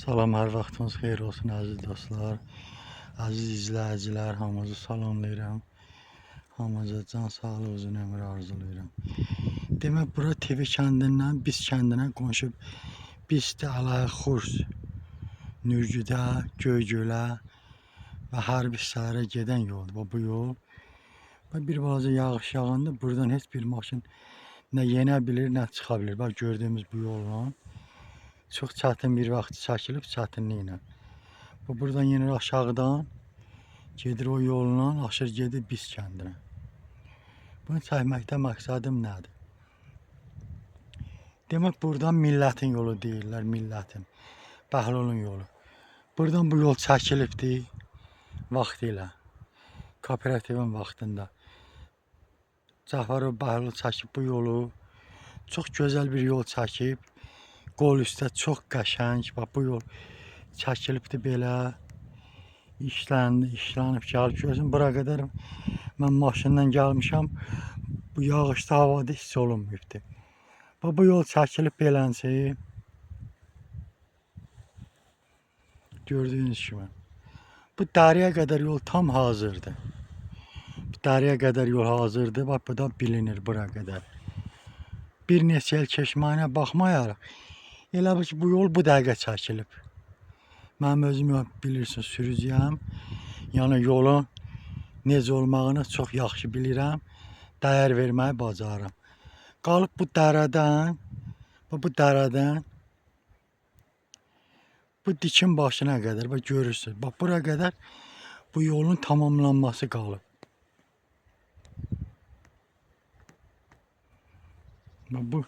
Salam, hər vaxtınız xeyir olsun əziz dostlar, əziz izləyicilər, hamınızı salamlayıram. Hamınıza can sağlığı, uzun ömür arzulayıram. Demək, bura TV kəndindən biz kəndinə qonşu Bisdə, Əlaya, Xurs, Nürgüdə, Göygölə və hərbi hissələrə gedən yoldur. Bu yol. Və bir balaca yağış yağanda buradan heç bir maşın nə yenə bilir, nə çıxa bilir. Bax, gördüyümüz bu yolla. Çox çətin bir vaxt çəkilib çətinliklə. Bu buradan yenə aşağıdan gedir o yolla, aşır gedir biz kəndinə. Bunu çəkməkdə məqsədim nədir? Demək buradan millətin yolu deyirlər, millətin. Bəhlulun yolu. Buradan bu yol çəkilibdi vaxtilə. Kooperativin vaxtında. Cəfərov Bəhlul çəkib bu yolu. Çox gözəl bir yol çəkib. Qol üstə çox qəşəng. Bax bu yol çəkilibdi belə. İşləndi, işlənib gəlib görürsün. Bura qədər mən maşından gəlmişəm. Bu yağışlı havada hiss olunmayıbdı. Bax bu yol çəkilib belənçi. Gördüyünüz kimi. Bu dəriyə qədər yol tam hazırdır. Bu dəriyə qədər yol hazırdır. Bax bu da bilinir bura qədər. Bir neçə il keçməyinə baxmayaraq elə bil ki, bu yol bu dəqiqə çəkilib. Mənim özüm bilirsiniz sürücüyəm. Yəni yolun necə olmağını çox yaxşı bilirəm. Dəyər verməyi bacarıram. Qalıb bu dərədən, bu dərədən bu dikin başına qədər, bax görürsünüz. Bax bura qədər bu yolun tamamlanması qalıb. Bax bu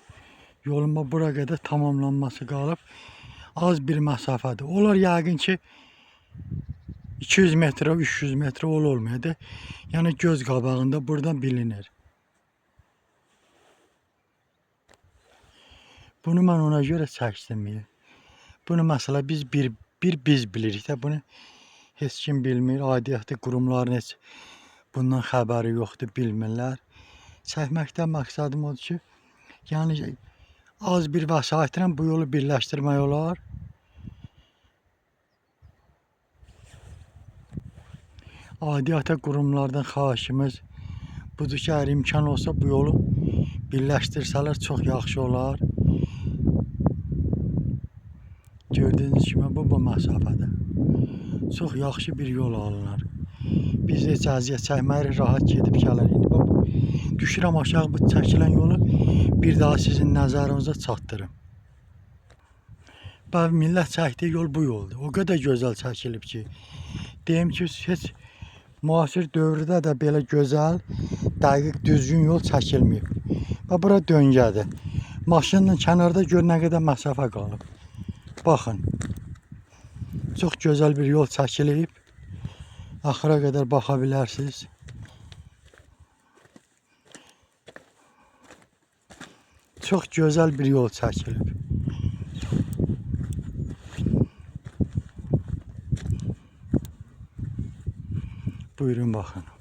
yolun bax bura qədər tamamlanması qalıb. Az bir məsafədir. Olar yəqin ki 200 metrə, 300 metrə ol olmaydı. Yəni göz qabağında buradan bilinir. Bunu mən ona görə çəkdim. Bunu məsələ biz bir biz bilirik də bunu heç kim bilmir. Aidiyyatı qurumların heç bundan xəbəri yoxdur, bilmirlər. Çəkməkdə məqsədim odur ki, yəni az bir vəsaitlə bu yolu birləşdirmək olar. Aidiyyatı qurumlardan xahişimiz budur ki, əgər imkan olsa bu yolu birləşdirsələr çox yaxşı olar. Gördüyünüz kimi bu məsafədə. Çox yaxşı bir yol alınır. Biz heç əziyyət çəkməyirik, rahat gedib gəlirik. İndi bax, düşürəm aşağı bu çəkilən yolu bir daha sizin nəzərinizə çatdırım. Bax, millət çəkdiyi yol bu yoldur. O qədər gözəl çəkilib ki, deyim ki, heç müasir dövrdə də belə gözəl, dəqiq, düzgün yol çəkilməyib. Bax, bura döngədir. Maşınla kənarda gör nə qədər məsafə qalıb. Baxın. Çox gözəl bir yol çəkilib. Axıra qədər baxa bilərsiniz. Çox gözəl bir yol çəkilib. Buyurun baxın.